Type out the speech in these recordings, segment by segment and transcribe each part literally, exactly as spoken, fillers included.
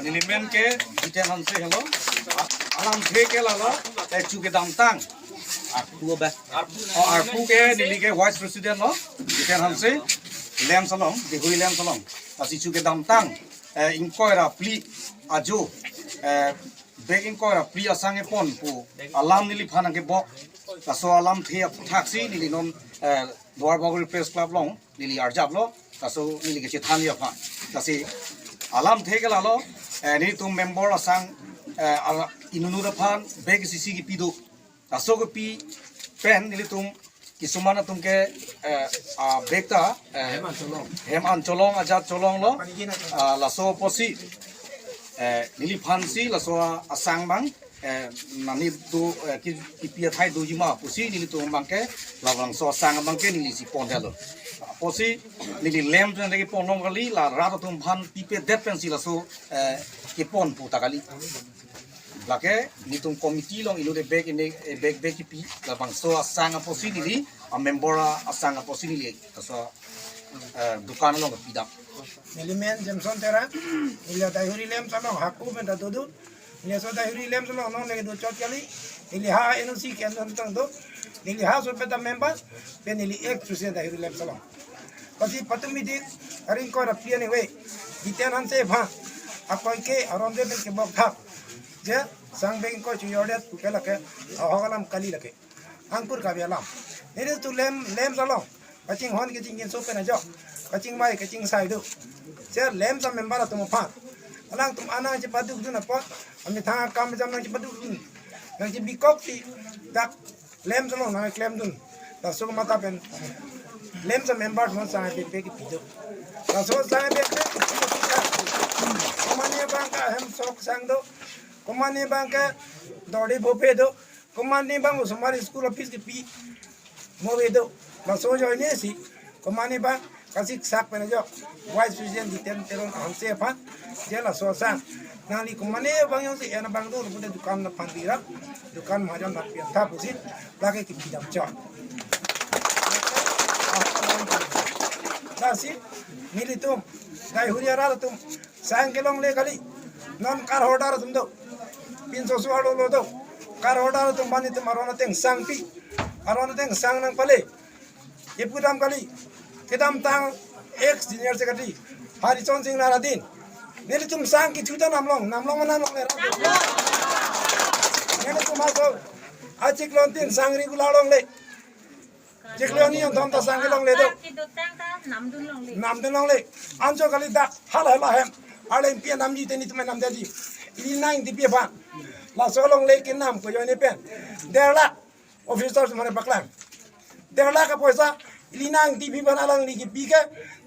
Neli men ke Jiten Hanse helo. Alamthe ke lalo, eh, chu kedamtang. Arpu ba. Oh, arpu ke neli ke Vice President lo, Jiten Hanse, LAMPS along, Deihori LAMPS along. Lasi chu kedamtang, eh, ingkoi ra phli ajo, eh, bag ingkoi ra phli asang kepon pu alam neliphan nangkebok. Laso alamthe aputhak si neli non, eh, Duar Bagori Press Club along neli arjaplo, laso neli kachethanji aphan. Lasi alamthe ke lalo, eh, nelitum member asang, eh, ala inut inut aphan bag isi isi kepi do. Laso kepi pen nelitum kisuman atum ke, eh, a bag ta, eh, hem an cholong, hem an cholong, ajat cholong lo. Ah, laso apotsi, eh, neliphan si laso asang abang, eh, nani do, eh, ki-, kipi athai doji ma pusi nelitum abang ke, labangso asang abang ke neli si pondetlo. Apotsi neli LAMPS pen lagi ponlong kali, la rat atum aphan pipedet pensi laso, eh, kepon pu ta kali. Lake nelitum committee along inut ke bag ini, eh, bag bag kipi, labangso asang apotsi neli, a member asang apotsi neli, laso, eh, dukan along pidam. Neli men Jameson Terang, neli Deihori LAMPS along hako pen ta dodun. Neli laso Deihori LAMPS along non lagi do chot kali. Neli ha N O C ke non tang do. Neli ha so peta member, pen neli ex president Deihori LAMPS along. Lasi patum meeting, aring kora pian we. Jiten Hanse aphan. Akoi ke aron de pen kebok thap. Je, sang bag ingkoi chu jordet, pu ke lake, ahok alam kali lake. Angkur kabi alam. Nelitum LAMPS, LAMPS along. Kachinghon kachingkinso pen ajok. Kachingvai kachingsai do. Sir, LAMPS amember atum aphan. Alangtum anang chepadukdun apot. Amethang akam jam nangchepadukdun. Nangchebikok si. Dak LAMPS along nangklemdun. Laso mata pen. LAMPS amember atum sang bag bag kipi do. Laso sang bag bag kipi do. Komane abang ke hem sok sang do. Komane abang ke dori bope do. Komane abang osomar school office kipi mo ave do. Laso ajoine si komane abang kasiksak pen ajok Vice President Jiten Teron Hanse aphan je laso asang nangli komane abang jongsi en abang do, lapu te dukan aphan pira, dukan mahajon aphan pian tha pusi lake kipidam chot. Lasi nelitum Deihori arat atum sang kelongle kali. Non card holder atum do. Pinso so arlo lo do. Card holder atum aphan itum aron ateng sangpi. Aron ateng sang nangpale. Ipu dam kali. Kedamtang ex General Secretary Harison Singnar adin. Nelitum sang kithuta namlong, namlong ma namlongle. Nelitum aso achiklo antin sang regular longle. Chiklo ni anthom ta sang kelongle do. Kedotang ta namdun longle. Namdun longle. Anjo kali dak hala hala hem. Arleng pi namji te nelitum namdetji. Ili nangtipi aphan. Laso longle kenam ko ajoine pen. Der lakh. Officer atum aphan paklang. Der lakh apoisa ili nangtipi aphan alangli kipi ke.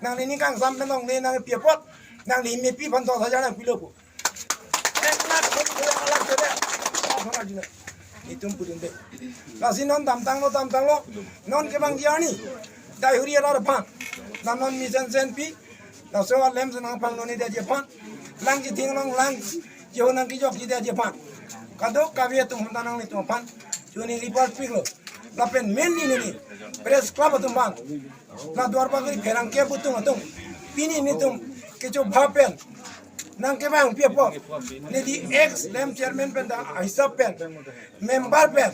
Nangli ning kangsam pen longle nangpi apot. Nangli mepi aphan dos hajar nangpilo pu. Ek lakh, dui lakh, ek lakh kede. Apa lagi na? Itum pudunde. Lasi non damtanglo, damtanglo. Non kevangji arni. Deihori arat aphan. Non non mesen senpi. Laso alem senang pang noni dia dia aphan. Lang kithing long lang. Jihonang kijokji dia dia aphan. Kadokave atum hontanang nelitum aphan. Juni report piklo. Lapen main ni neli. Press Club atum aphan. La Duar Bagori pherangke aputhak atum. Pini nelitum kecho bha pen. Nangkevangpi apot. Neli ex LAMPS chairman pen ta ahisap pen. Member pen.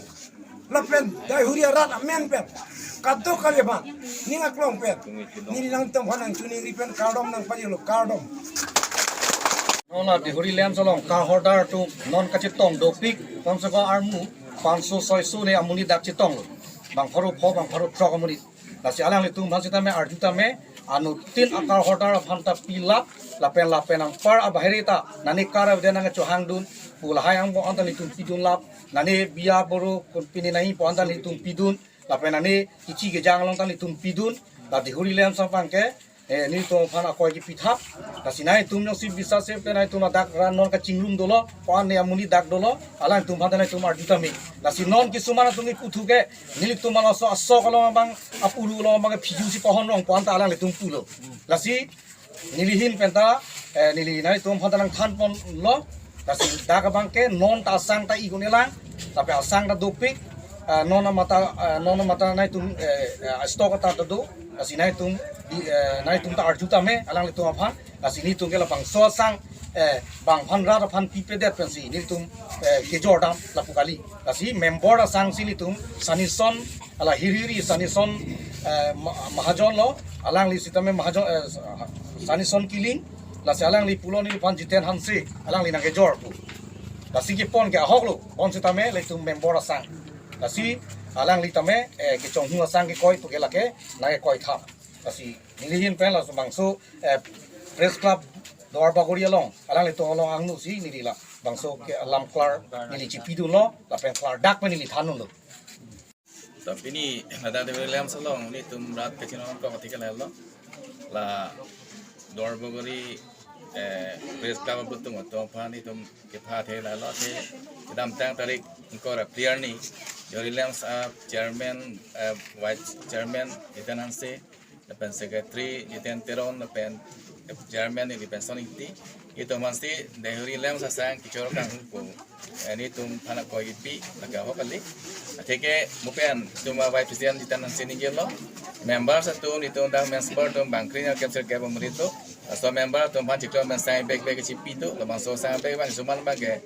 Lapen Deihori arat amen pen. Kadokave aphan. Ning aklong pen. Neli nangtum aphan nangchuningri pen kardom nangpajirlo kardom. Non la Deihori LAMPS along card holder atum non kachetong dopik. Komse kom armu. Panso soiso ne amonit dak chetonglo. Bang pharo pho, bang pharo throk amonit. Lasi alanglitum aphan sitame arjutame, anuttin a-card holder aphan ta pilap, lapen lapen anpar abahere ta, nani card avedet nangchohangdun, pu lahai angbong anta nelitum pidunlap, nani biya boro kun pini nangji pu anta nelitum pidun, lapen nani kichi kejang along ta nelitum pidun, la Deihori LAMPS aphan ke, eh, nelitum aphan akoi kipithap, lasi nangtum jongsi bisas se pen nangtum ladak rat non kachingrum dolo, pu an ne amonit dak dolo, alangtum aphan ta nangtum arjutame. Lasi non kisuman atum kipu thu ke, nelitum laso asok along abang, apuru along abang phiju si pahon rong pu an ta alanglitum pulo. Lasi neli ahin pen ta, eh, neli nangtum aphan ta nangthan ponlo. Lasi dak abang ke non ta asang ta ikun elang. Tapi asang ta dopik, eh, non amata, eh, non amata nangtum, eh, eh, stock ta do. Lasi nangtum, di, eh, nangtum ta arjutame, alanglitum aphan. Lasi nelitum ke labangso asang, eh, bang aphan rat aphan pipedet pensi nelitum, eh, kejor dam lapu kali. Lasi member asangsi nelitum Sanison, ala hiriri Sanison, eh, Ma- Mahajon lo, alangli sitame Mahajon, eh, Sanison Killing, lasi alangli pulo neliphan Jiten Hanse, alangli nangkejor pu. Lasi kepon ke ahok lo, bonsitame nelitum member asang. Lasi alangli tame, eh, kechonghu asang kekoi pu ke lake nangkekoi tham. Lasi neli ahin pen laso bangso, eh, Press Club Duarbagori along, alanglitum along angno si neli la bangso ke alam klar neli chipidunlo, lapen klardak pen neli thandunlo. Tapi ni ada de Williams along nelitum rat kecil orang kok ketika lalo la Duarbagori, eh, Press Club abutung atum aphan nelitum kepathe lalo, athe kedamtang tarik ingkoi ra phli arni Duarbagori Williams, ah, chairman, eh, vice chairman Jiten Hanse, lapen secretary Jiten Teron, lapen chairman neli Benson Ingti. Itum aphansi Deihori Williams asang kejor kanghu pu, eh, nelitum aphan akoi kipi, lake ahok kali. Atheke mo pen itum a-vice president Jiten Hanse ningjelo. Members atum nelitum dak member atum bang kre-ing, kep sirkep amrit do. Laso member atum aphan chiklo pen sang bag bag chipi do. Labangso sang bag bang suman bang ke,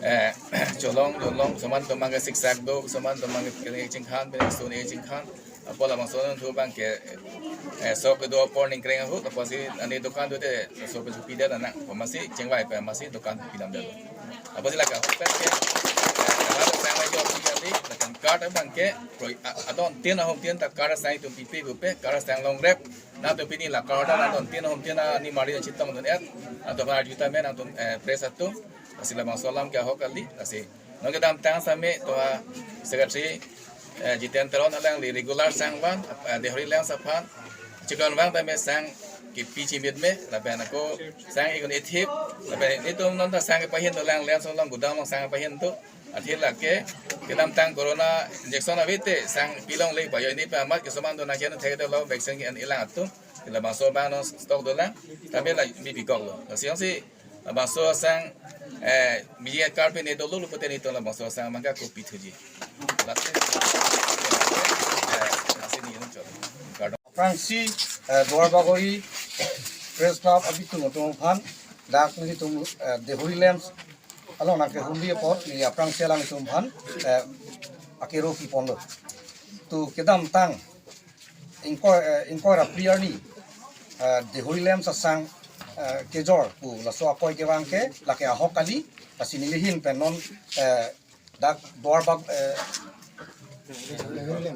eh, cholong, cholong, suman atum bang ke siksak do, suman atum bang ke kre-ing chingkhan, pen sun e chingkhan. Apot labangso nangthu bang ke, eh, sok kedo apor ningkreng ahut, apotsi ani dukan do te, sok kedo pidet anak, apotsi chingvai pen amatsi dukan pidamdet. Apotsi lake ahok pen ke, eh, card asang ajo pi kali, lapen card abang ke, pro- a- adon tin ahom tin ta card asang itum pipe gupe, card asang longrep, nangtum pini la card adon tin ahom tin ani mari chetongdun-et, nangtum arju tame nangtum, eh, press atum, lasi labangso alam ke ahok kali, lasi non kedamtang sitame to a-secretary, eh, Jiten Teron alangli regular sang van, eh, Deihori Williams aphan chikon vang tame sang kipi chimit me, lapen ako sang ikon ithip, lapen itum non ta sang kepahin do, lang Williams along gudang along sang kepahin do, athe lake kedamtang corona injection ave te sang pilongle, bayo ini pe amat kesuman do nangchen thek te lo vaccine ke ilang atum, labangso bang non stock dolang, tame la mi bikok lo. Lasi yong si labangso asang, eh, biji card pen dolo lo pute nelitum labangso asang mangka kopi thuji. Lasi, eh, lasi ni yun chot. Aphrangsi, eh, Duarbagori Press Club abitung atum aphan dak nelitum, eh, Deihori Williams along nangkehumri apot neli aphrangsi alanglitum aphan, eh, akero piponlo. To kedamtang ingkoi, eh, ingkoi ra phli arni, eh, Deihori Williams asang, eh, kejor pu laso akoi kevang ke lake ahok kali, lasi neli ahin pen non, eh, dak Duarbag, eh,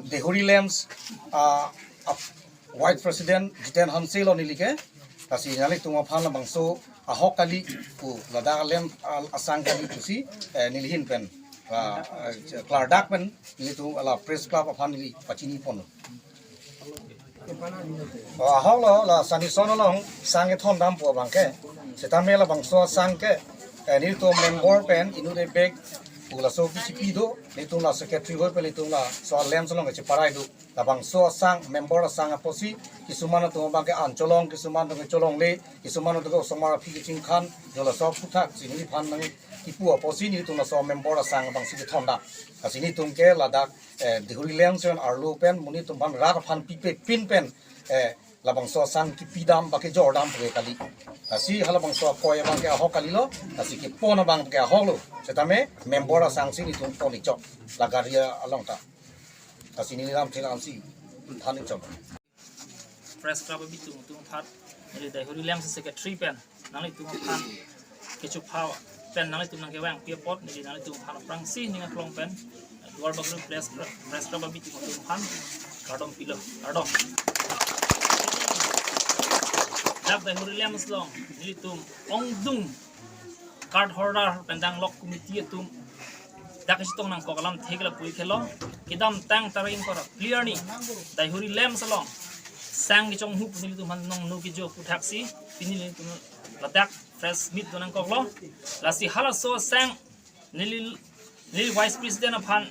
Deihori Williams, ah, ap- vice president Jiten Hanse lo neli ke, lasi nanglitum aphan labangso ahok kali pu ladak alem al- asang kali pusi, eh, neli ahin pen, ah, eh, klardak pen nelitum ala Press Club aphan neli pachini pon. Oh, ahok lo, la Sanison along sang kethondam pu abang ke. Sitame labangso asang ke, eh, nelitum member pen inut ebek pu laso kichipi do, nelitum la secretary hoi pen nelitum laso alem along kecheparai do. Labangso asang, member asang apotsi, kisuman atum abang ke an cholong, kisuman atum ke cholongle, kisuman atum ke osomar aphi kechingkhan, jo laso aphuthak si neliphan nangkipu apotsi nelitum laso member asang abangsi kethondam. Lasi nelitum ke ladak, eh, Deihori Williams pen arlo pen, mo nelitum aphan rat aphan pipe pin pen, eh, labangso asang kipidam ba kejordam pu ke kali. Lasi halabangso akoi abang ke ahok kalilo, lasi kepon abang ke ahok lo. Sitame member asangsi nelitum pon ikchok la gari along ta. Lasi neli lam thela ansi than ikchok. Press Club abitung atum aphan, neli Deihori Williams secretary pen nanglitum aphan kechupha pen nanglitum nangkevangpi apot neli nanglitum aphan aphrangsi ning aklong pen Duarbagori Press, Press Club abitung atum aphan kardom pilo, kardom. Dak Deihori Williams along nelitum ongdung card holder pen danglok committee atum dak kachetong nangkok alam thek lapu ikelo. Kedamtang tarik ingkoi ra phli arni Deihori Williams along sang kechonghu pu nelitum aphan nongno kejo aphuthaksi pini nelitum ladak press meet do nangkoklo. Lasi halaso asang neli, neli vice president aphan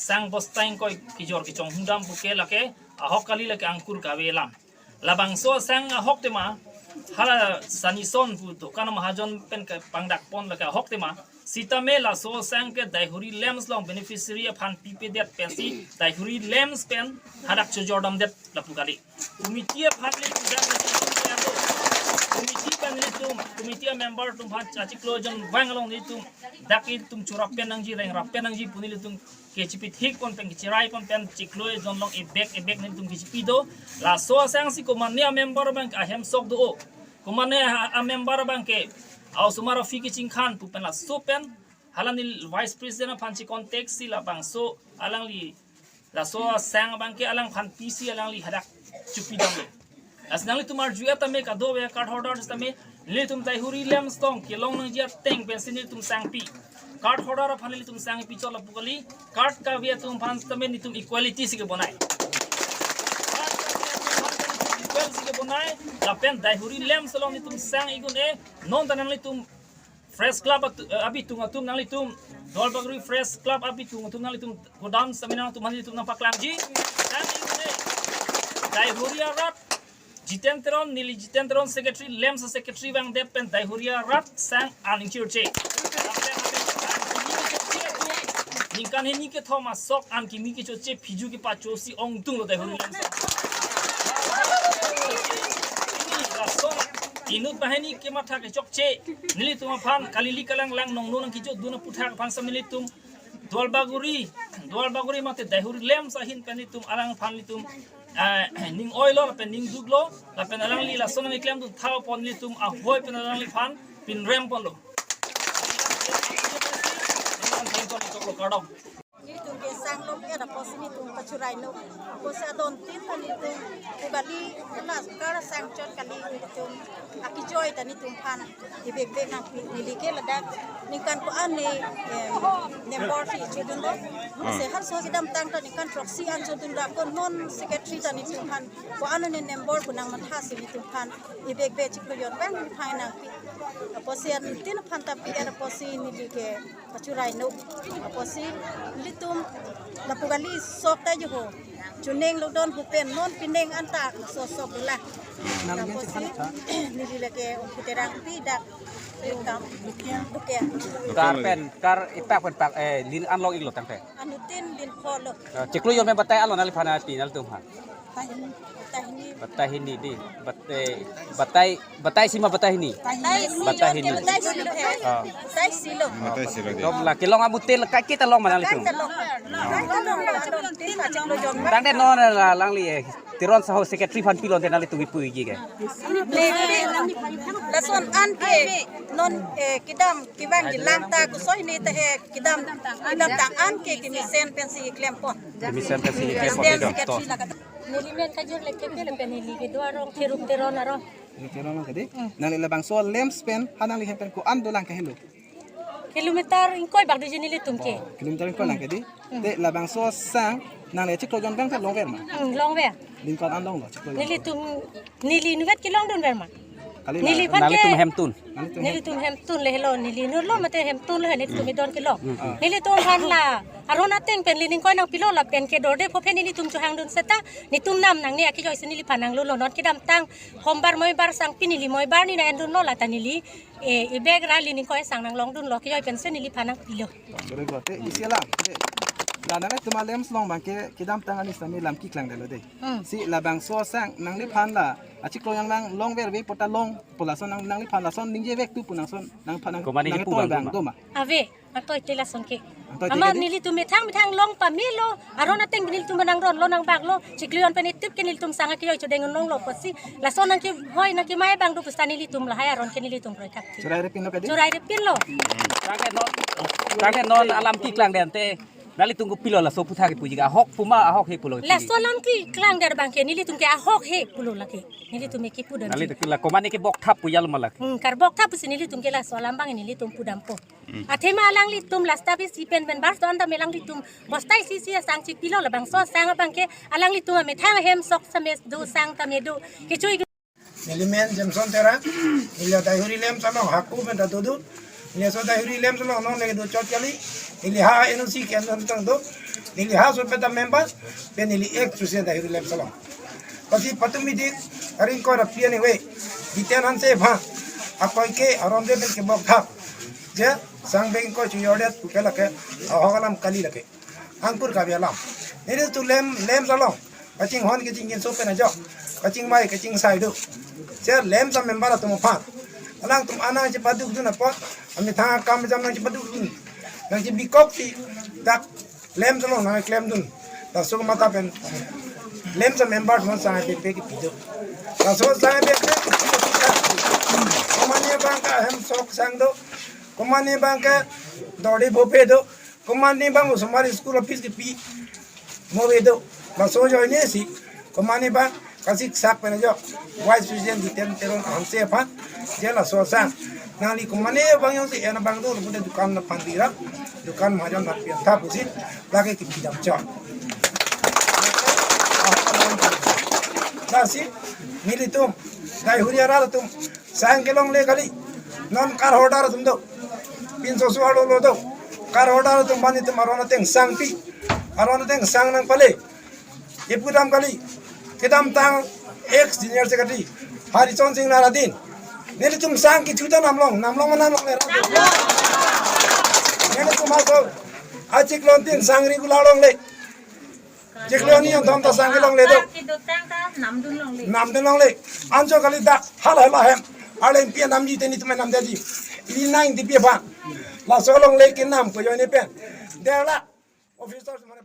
sang bosta ingkoi kejor kechonghu dam pu ke lake ahok kali, lake angkur kave alam. Labangso asang ahok tema, hala Sanison pu dukan mahajon pen kepangdak pon lake ahok tema. Sitame laso asang ke Deihori Williams along beneficiary aphan pipedet pensi Deihori Williams pen hadak chojordamdet lapu kali. Committee aphan le kuda nasi tum pe ando. committee pen nelitum, committee a member atum aphan achiklo jon vang along nelitum dak itum chorap pen nangji, rengrap pen nangji pu nelitum kechipithik pon pen, kechirai pon pen chiklo jon along ebag ebag nelitum kechipi do. Laso asang si komatne a member abang ke ahem sok do-o, komatne a, a member abang ke a-osomar a-fee kechingkhan pu pen laso pen halani vice president aphan che-contact si labangso alangli laso asang abang ke alangphan pisi alangli hadak chopi damlo. Lasi nanglitum arju-et tame, kadokave card holder tame, nelitum Daihuri LAMPS along kelong nangji ateng pensi nelitum sangpi. Card holder aphan nelitum sangpi chot lapu kali, card kave atum aphan tame nelitum equality si kebonai. Card kave atum aphan tame nelitum equal si kebonai, lapen Daihuri LAMPS along nelitum sang ikun e, non ta nanglitum Press Club atu-, eh, abitung atum nanglitum, Duarbagori Press Club abitung atum nanglitum godown seminar atum nanglitum nangpaklangji. Sang ikun e, Daihuri arat, Jiten Teron, neli Jiten Teron secretary, LAMPS secretary vangdet pen Daihuri arat sang an ingchirche. Ningkan hini kethom asok an kimi kechoche phiju kepacho si ongdunglo Daihuri LAMPS. Ini lason inut banghini kematha kechokche, nelitum aphan kalili kalanglang nongno nangkejodun aputhak aphan si nelitum Duarbagori, Duarbagori mate Daihuri LAMPS ahin pen nelitum alangphan nelitum, eh, ning oilo lapen ning duklo, lapen alangli lason nangklemdun thao pon nelitum ahoi pen alangliphan pinrem ponlo. Nelitum ke sang long-et apotsi nelitum pachurai no. Apotsi adon tin ta nelitum, pu kali, na kar sang chot kali nelitum akejoi ta nelitum aphan ibek bek nangpi. Neli ke ladak ningkan ko-an ne, em, member si chodunlo. Lasi harso kedamtang ta ningkan throksi an chodun ra ko non secretary ta nelitum aphan ko-an ne member ko nangmatha si nelitum aphan ibek bek chiklo jon abang neli aphan nangpi. Apotsi anuttin aphan ta pi-et apotsi neli ke pachurai no. Apotsi nelitum lapu kali sok ta jo ho. Chuning lodon ho pen non pining anta so sok dolang. Apotsi neli lake Ongki Terangpi dak kam bukia. Kar pen, kar ipak pen pak, eh, lin an long-iklo tangte. Anuttin lin phonlo. Eh, chiklo jon pen batai an lo nangliphan pi nanglitum aphan? Batai hini. Batai hini dei. Batai, batai, batai isi ma batai hini? Batai hini. Batai hini. Batai isi lo. Ah. Batai isi lo. Batai isi lo dei. Dom la kelong amutin la kaiketa long ma nanglitum? Kaiketa long. Kaiketa long. Tangte non la alangli, eh, Teron Saho secretary aphan pilon te nanglitum kipuji ke. Lason an ke non, eh, kedam kevangji lang ta kusoi ne ta he kedam, kedamtang an ke kemesen pensi klempon. Kemesen pensi klempon. President, dei, to. Secretary la kata. Neli men kajor le kepe lapen neli kedo arong Theruk Teron arong. Theruk Teron arong ke dei. Nangli labangso LAMPS pen ha nangli hem pen ko-an dolang ke helo? Kilometer ingkoi bak doji nelitum ke. Kilometer ingkoi lang ke dei. Hmm. Te labangso sang nangli chiklo jon abang ta longver ma? Hmm, longver. Ningkan an longlo chiklo jon? Nelitum, neli inutvet kelongdunver ma? Kali la. Neliphan ke nanglitum hemtun. Nanglitum hem. Nelitum hemtun le helo, neli inutlo mate hemtun le nelitum idon kelong. Hmm. Nelitum aphan la aron ateng pen neli ingkoi nangpilo lapen ke dorde pho pen nelitum chohangdun seta nelitum nam nangne akejoi si neliphan nanglulo. Non kedamtang hombar moibar sangpi neli moibar ni nang-endunlo, lata neli, eh, ibek ra neli ingkoi sang nanglongdunlo, kejoi pensi neliphan nangpilo. Very good. Te isi alam. Te la nanglitum a-LAMPS along abang ke kedamtang ani sami lam keklang detlo dei. Hmm. Si labangso sang nangliphan la achiklo jon abang longverve pu ta longpo, lason nang, nangliphan lason ningjevek tu pu nangson nangphan nang, komat nangji nangtoi pu abang abang do ma? Ave, nangtoi te lason ke. Nangtoi te. Amat ke dei? Nelitum methang methang long pamelo, aron ateng nelitum nangronlo nangbaklo, chiklo jon pen itip ke nelitum sang akejoi chodeng longlo apotsi, lason nangkehoi nangkemai abang do pusita nelitum lahai aron ke nelitum kroikap. Chorai repinlo ke dei? Chorai repinlo. Tangte non, tangte non alam keklang detang te nanglitum kopilo laso aputhak kipuji ke, ahok pu ma ahok he pulo kipuji? Laso alam keklang det abang ke nelitum ke ahok he pulo lake. Nelitum ke pudam. Nanglitum ke la komat ne kebokthap pu jalo ma lake? Hmm, karbokthap pusi nelitum ke laso alam abang nelitum pudampo. Hmm. Athema alanglitum lasta bisi pen pen bars do-an tame alanglitum bosta isi isi asang chipilo, labangso asang abang ke alanglitum amethang ahem sok same do, sang tame do. Kechui. Neli men Jameson Terang, neli Daihuri LAMPS along hako pen ta dodun. Neli laso Daihuri LAMPS along non lake do chot kali. Neli ha N O C ke non tang do. Neli ha so pen ta member, pen neli ek chuse Daihuri LAMPS along. Pasi patum idik, aring koi rapian iwe. Jiten Hanse aphan. Akoi ke aron de pen kebokthap. Je, sang beng koi chu yordet, pu ke lake, ahok alam kali lake. Angkur kabi alam. Nelitum LAMPS, LAMPS along kachinghon kachingjinso pen ajok, kachingvai kachingsai do. Sir, LAMPS amember atum aphan, alangtum anang chepadukdun apot, amethang akam jam nangchepadukdun, nangchebikok si, dak LAMPS along nangklemdun. Laso mata pen LAMPS amember atum sangpepek kipi do. Laso sangpepek kipi do. Komane abang ke ahem sok sang do. Komane abang ke dorde bope do. Komane abang osomar school office kipi mo ave do. Laso ajoine si komane abang kasiksak pen ajok Vice President Jiten Teron ahanse aphan, je laso asang nangli komane abang jongsi en abang do, lapu te dukan aphan bira, dukan mahajon aphan pi-an tha pusi, lake kipidam chot. Lasi nelitum Daihuri arat atum sang kelongle kali. Non card holder atum do, pinso so arlo lo do. Card holder atum aphan itum aron ateng sangpi, aron ateng sang nangpale. Ipu dam kali, kedamtang ex General Secretary Harichand Singnar adin nelitum sang kichuta namlong, namlong ma namlongle? Nelitum aso achiklo antin sang regular longle. Chiklo ni anthom ta sang kelongle do. Kidotang ta namdun longle. Namdun longle. Anchot kali dak hala hala hem arleng pi-an namji te nelitum namdetji. Ili nang D P aphan. Laso longle kenam ko ajoine pen, derla officers mane